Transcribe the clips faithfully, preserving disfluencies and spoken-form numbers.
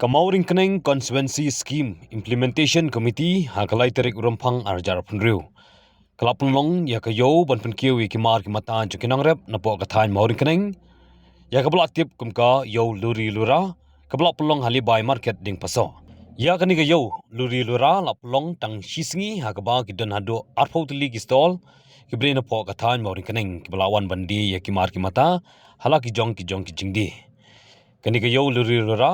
Ka Mawryngkneng Constituency Scheme Implementation Committee ha ka lai tarik u Rymphang arhajar arphew hynriew ka la pynlong ïa ka ïew ban pynkiew ïa ki mar ki mata jong ki nongrep napoh ka thaiñ Mawryngkneng, ïa kaba la tip kum ka ïew Luri Lura, kaba la pynlong ha Lebai Market, Diengpasoh. Ïa kane ka ïew Luri Lura la pynlong tang shi sngi ha kaba ki don haduh arphew tylli ki stall kiba dei napoh ka thaiñ Mawryngkneng kiba la wan ban die ïa ki mar ki mata ha la ki jong ki jong ki jingdie. Kane ka ïew Luri Lura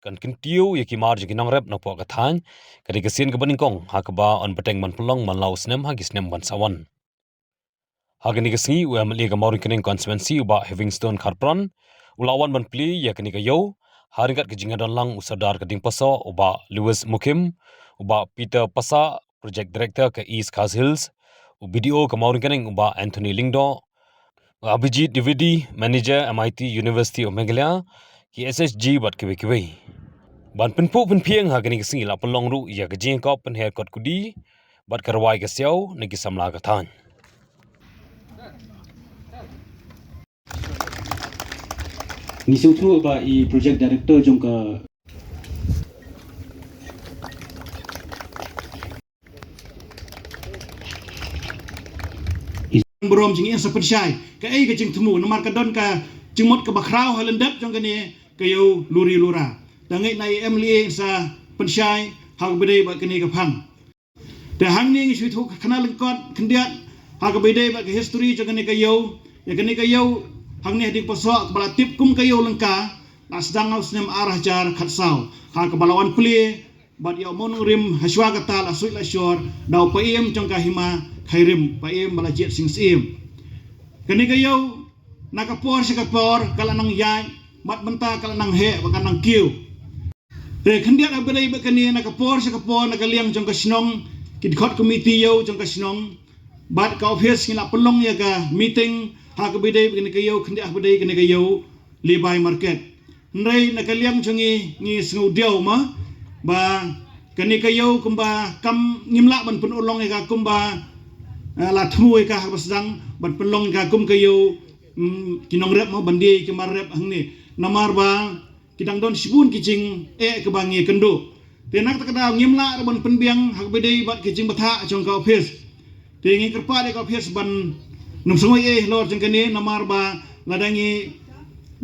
kan kyntiew ïa ki mar jong ki nongrep napoh ka thaiñ, ka dei ka sien kaba nyngkong ha kaba yn bteng ban pynlong man la u snem ha ki snem ban sa wan. Ha kane ka sngi u M L A ka Mawryngkneng Constituency u Bah Heavingstone Kharpran u la wan ban plie ïa kane ka ïew ha ryngkat ka jingïadon lang u Sordar ka Diengpasoh u Bah Lewis Mukhim, u Bah Peter Passah, Project Director ka East Khasi Hills, u B D O ka Mawryngkneng u Bah Anthony Lyngdoh, u Abhijit Dwivedi, Manager M I T University of Meghalaya, ki S H G bad kiwei kiwei. Ban pynphuh pynphieng ha kane ka sngi la pynlong ruh ïa ka jingïakop pynher kot kudi bad ka rwai ka siaw na ki samla ka thaiñ. Ngi sngewthuh ba i Project Director jong ka i burom jingim sa pynshai kaei ka jingthmu namar ka don ka jingmut kaba khraw ha lyndet jong kane ka ïew Luri Lura. Te ngeit na i M L A sa pynshai ha kaba dei bad kane ka phang. Te hangne ngi shu ïathuh ka khana lyngkot khyndiat ha kaba dei bad ka history jong kane ka ïew. Ïa kane ka ïew hangne ha Diengpasoh kaba la tip kum ka ïew Lyngka la sdang ha u snem arhajar khatsaw ha kaba la wan plie bad ïa u mawnongrim ha shuwa kata la suit la shor da u paiem jong ka hima Khyrim, paiem ba la jied sing syiem. Kane ka ïew na ka por sha ka por ka la nang ïaid, mat mynta ka la nang heh bad ka nang kiew. Te khyndiat ha ba dei bad kane na ka por sha ka por na ka liang jong ka shnong, ki dkhot komiti ïew jong ka shnong bad ka office ngi la pynlong ïa ka meeting ha kaba dei bad kane ka ïew, khyndiat ha ba dei kane ka ïew Lebai Market. Hynrei na ka liang jong ngi ngi sngewdiaw ma ba kane ka ïew kumba kam ngim lah ban pynurlong ïa ka kumba, eh, la thmu ïa ka ha kaba sdang ban pynlong ïa ka kum ka ïew, mm, ki nongrep ma ban die ki mar rep hangne. Namar ba ki dang don shibun ki jingeh kaba ngi kynduh. Te na kata ka daw ngim lah ruh ban pynbiang ha kaba dei bad ki jingbthah jong ka office. Te ngi kyrpad ïa ka office ban nym sngew ei ei halor jong kane namar ba lada ngi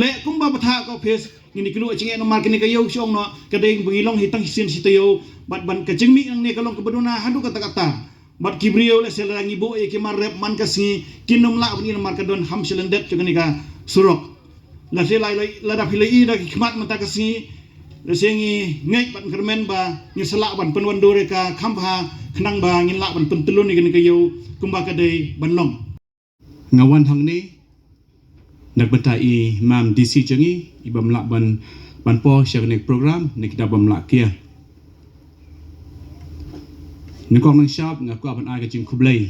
leh kumba bthah ka office ngin ïakynduh jingeh namar kane ka ïew shu ong noh ka dei ba ngi long hi tang shisien shi taïew bad ban ka jingmih nangne ka long kaba duna haduh katta katta. Bad ki briew lehse lada ngi buh ïa ki mar rep man ka sngi kin nym lah ban ïoh namar ka don ham sha lyndet jong kane ka surok. Lehse la, la, lada phi la i da ki khmat mynta ka sngi, lehse ngi ngeit bad kyrmen ba ngin sa lah ban pynwandur ïa ka kham bha khnang ba ngin lah ban pyntyllun ïa kane ka ïew kumba ka dei ban long. Nga wan hangne na ka bynta i mam D C jong ngi i bym lah ban, ban poi sha kane ka program na ki da bym lah kiar. Nyngkong nyngshap nga kwah ban ai ka jingkhublei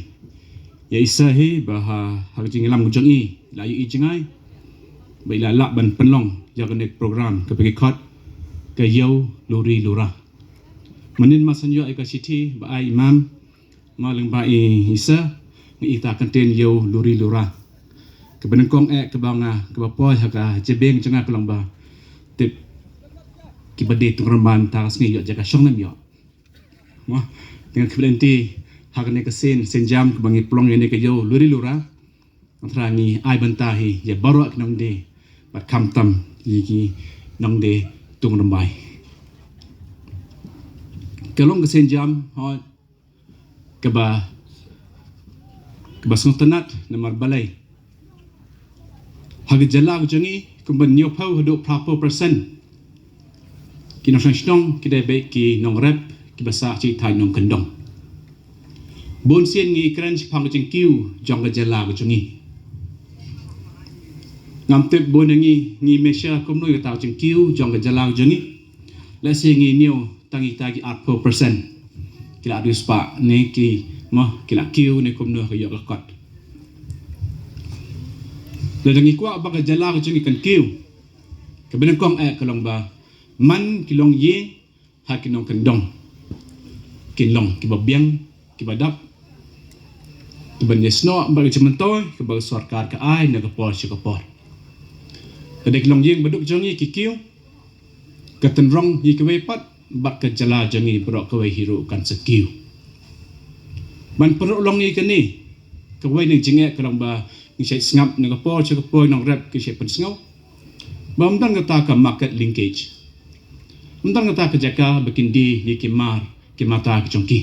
ïa i sir hi ba ha, ha ka jingïalam jong i la ïohi jngai ba i la lah ban pynlong ïa kane ka program kaba ki khot ka ïew Luri Lura. Mynnin ma san ïoh ïa ka shithi ba ai i mam, ma lyngba i, i sir, nga i ta kyntien ïew Luri Lura. Kaba nyngkong eh kaba nga, kaba poi ha ka jabieng jong nga ka long ba tip kiba dei tyngrymbai mynta ka sngi ïoh jaka shong ne ym ïoh. Mo, te nga khublei lynti ha kane ka sien, sien jam kaba ngi pynlong ïa kane ka ïew Luri Lura. Nga thrang ngi ai bynta hi ïa baroh ki nongdie bad khamtam ïa ki nongdie tyngrymbai. Ka long ka sien jam hoi kaba, kaba sngewtynnat namar balei ha ka jylla ka jong ngi kumba hynñiewphew haduh phraphew percent ki nongshong shnong ki dei beit ki nongrep kiba sah sha ki thaiñ nongkyndong. Bun sien ngi kren shaphang ka jingkiew jong ka jylla ka jong ngi. Ngam tip bun na ngi ngi measure kumno ïa kata ka jingkiew jong ka jylla ka jong ngi. Lehse ngi ñiew tang ïa kita ki arphew percent ki la riewspah ne ki, mo, ki la kiew ne kumno ka ïoh ka kot. Lada ngi kwah ba ka jylla ka jong ngi kan kiew, kaba nyngkong eh ka long ba man ki longïing ha ki nongkyndong kin long kiba biang, kiba dap, kiban ïasnoh bad ka jingmyntoi kaba ka sorkar ka ai na ka por sha ka por. Lada ki longïing baduk jong ngi ki kiew, Ka tynrong hi kawei pat bad ka jylla jong ngi baroh kawei hi ruh kan sa kiew. Ban pynrung long ïa kane, kawei na ka jingeh ka long ba ngi shait sngap na ka por sha ka por, nongrep ki shait pynsngew ba ym don kata ka market linkage, ym don kata ka jaka ba kin die ïa ki mar ki mata ki jong ki.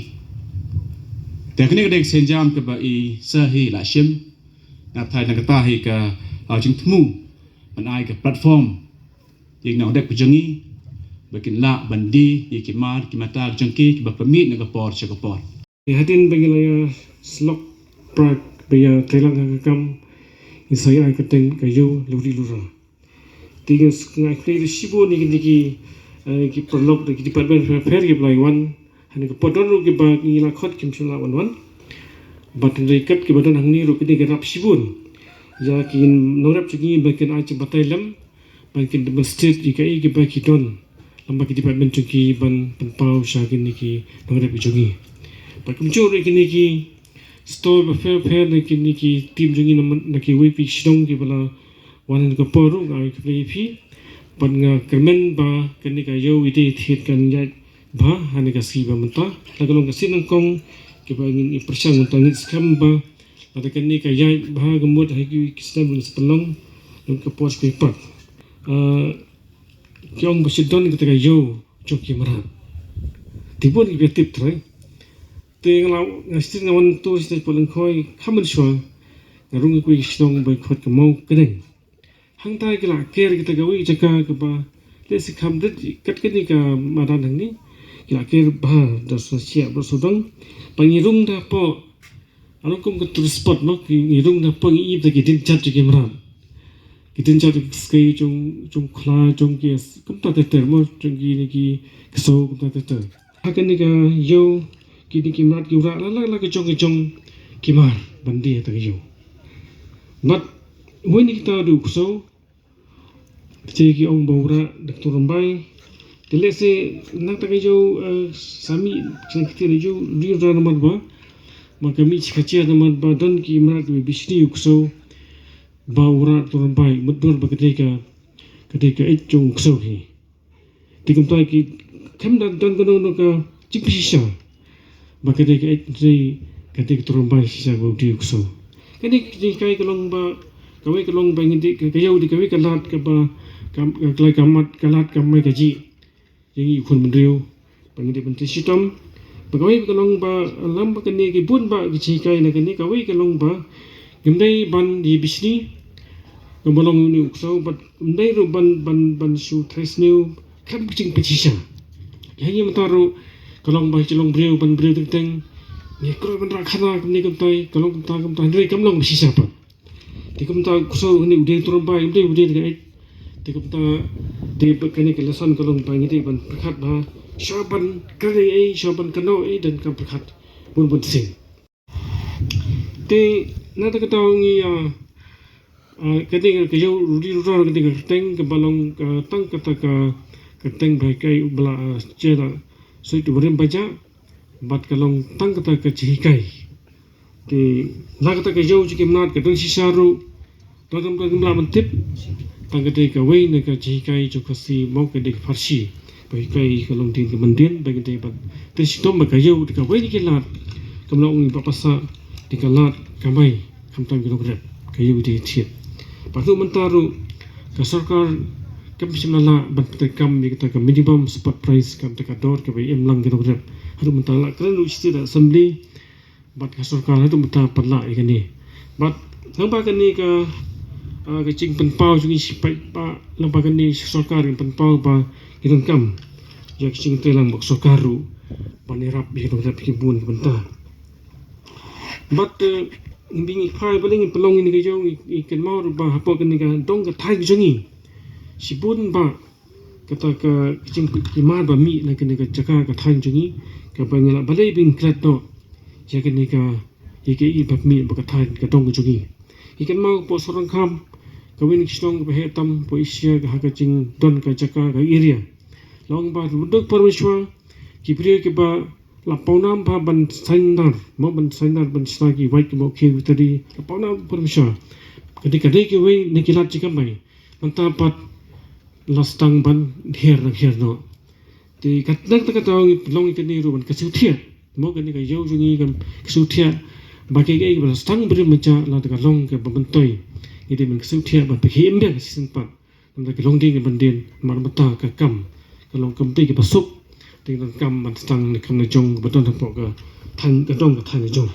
Te kane ka dei ka sienjam kaba i sa hi la shim. Nga thait na kata hi ka, ah, jingthmu ban ai ka platform ïa ki nongrep ki jong ngi ba kin lah ban die ïa ki mar ki mata ki jong ki kiba pynmih na ka por sha ka por. Ïa hadien ba ngi la ïa slok prek ba ïa treilang ha ka kam, ngi sa ïa ai ka teng ka ïew luri lura. Te ngi nga khlei da shibun ïa kine ki, eh, ki paralok da ki department pher pher kiba la wan. Hane ka por don ruh kiba ngi la khot kim shym la wan wan. Bad hynrei kat kiba don hangne ruh kine ki rap shibun ïa ki nongrep jong ngi ba kin ai jingbatai lem, ba kin demonstrate ïa kaei kiba ki don lem bad ki department jong ki ban pynpaw sha kine ki nongrep jong ngi. Bad kumjuh ruh kine ki store ba pher pher na kine ki team jong ngi na, na kiwei pat ki shnong kiba la wan ha kane ka por ruh nga ai khublei ïa phi. Bad nga kyrmen ba kane ka ïew i dei thied kan ïaid bha ha kane ka sngi ba mynta. La ka long ka sngi nyngkong kaba ngin ïa pyrshang, mynta ngin skhem ba lada kane ka ïaid bha ka mut ha ki snem ba sa pynlong, long ka por sha kawei pat. Ah, ki ong ba shu don kata ka ïew jong ki mrad. Te bun kiba tip trai. Te nga la, nga shisien nga wan tur shisien pat Lyngkhoi, kham mynshuwa nga rung ïa kawei ka shnong ba khot ka Mawkneng. Hangta ki la ker kita kawei ka jaka kaba lehse kham rit kat kane ka madan hangne. Ki la ker bha da sngewsih bad sngewdong. Ba ngi rung da hapoh, a long kum ka tourist spot mo, ngi rung da hapoh, ngi ïohi da ki dienjat jong ki mrad. Ki dienjat jong ki skei, jong, jong khla, jong ki, kumta ter ter mo, jong kine ki ksew kumta ter ter. Ha kane ka ïew kine ki mrad ki wanrah la la la ka jong ka jong ki mar ban die ha kata ka ïew. Bad wei na kita u dei u ksew. Te ki ong ba u wanrah da ka tu rymbai. Te lehse na kata ka ïew, eh, sa mih sha kata ka ïew, u dei u wanrah namar ba, ba ka mih sha ka jia namar ba don ki mrad kiba bishni ïa u ksew ba u wanrah da ka tu rymbai, mutdur ba ka dei ka, ka dei ka eit jong u ksew hi. Te kumta ki khlem da don kano kano ka jingpynshisha ba ka dei ka eit, ka dei ka tu rymbai shisha ba u dei u ksew. Kane ka jinghikai ka long ba kawei ka long ba ngi dei ka, ka ïew dei kawei ka lad kaba ka, ka, ka lad ka mat, ka lad ka mai ka jih ïa ngi u khun bynriew ba ngi dei ban trei shitom. Ba kawei ka long ba lem bad kane ki bun bah ki jinghikai na kane, kawei ka long ba ngim dei ban ïa bishni kumba long une u ksew, bad ym dei ruh ban, ban, ban shu trei sniew khlem ka jingpynshisha. Ïa ngi mynta ruh ka long ba ka long briew ban briew teng teng, ngi kloi ban rah khana kumne kumtai, ka long kumta kumta, hynrei kam long ba shisha pat. Te kumta u ksew une u dei tu rymbai, um dei u dei ka eit. Te kumta te ba kane ka lesson ka long ba ngi dei ban pyrkhat bha, shuwa ban kren ei, shuwa ban kynnoh ei, donkam pyrkhat bun bun sien. Te na kata ka daw ngi, ah, ah, ka dei ka ïew rudi rudor, ka dei ka kyrteng kaba long, ah, tang kata ka kyrteng ba hikai u ba la, ah, Sir Suit u barim bajah, bad ka long tang kata ka jinghikai. Te na kata ka ïew jong ki mrad ka don shisha ruh, Tang kam, kam lah ban tip. Tang ka dei kawei na ka jinghikai jong ka Khasi mo ka dei ka pharshi. Ba hikai ka longdien ka mandien ba ka dei ban trei shitom ba ka ïew dei kawei na ki lad. Kam lah ong ba pasa dei ka lad kamai, khamtam ki nongrep, ka ïew dei thied. Bad haduh mynta ruh ka sorkar kam shym la lah ban pyntrei kam ïa kata ka minimum support price, kata ka dor kaba im lang ki nongrep. Haduh mynta la kren ruh shisha da assembly. Bad ka sorkar haduh mynta pat la ïa kane. Bad lyngba kane ka, ah, ka jingpynpaw jong ngi shi paidbah, lyngba kane sorkar ka pynpaw ba ngi donkam ïa ka jingtreilang bad ka sorkar ruh ban ïarap ïa ka nongrep ki bun ki bynta. Bad, eh, ngi phai ba lei ngi pynlong ïa kane ka jong ngi, ngi kynmaw ruh ba hapoh kane ka dong ka thaiñ jong ngi shibun bah kata ka jingkimar ba mih na kane ka jaka ka thaiñ jong ngi, kaba ngi lah balei ba ngin klet noh ïa kane ka, ïa kaei ba mih ba ka thaiñ ka dong ka jong ngi. Ngi kynmaw hapoh Sohryngkham, kawei na ki shnong kaba heh tam hapoh Asia, ka ha ka jingdon ka jaka ka area, long ba duk por mynshuwa ki briew kiba la pawnam bha ban saiñdar, mo ban saiñdar ban shna ki wait kiba khiew ki tari, la pawnam por mynshuwa. Ka dei, ka dei kawei na ki lad jingkam bai. Mynta pat la sdang ban hiar nang hiar noh. Te katno kata ka daw ngi long ïa kane ruh ban ka sngewthuh. Mo kane ka ïew jong ngi ka sngewthuh ba kaei kaei ba la sdang briew mynta la da ka long kaba myntoi. Ngi dei ban ka sngewthuh ban pyrkhat im biang ka shisien pat. Namar ka long ding ban dien namar mynta ka kam ka long kam dei kaba suk. Te nang kam ban sdang ne kam ne jong ba don hapoh ka thaiñ ka dong ka thaiñ ne jong.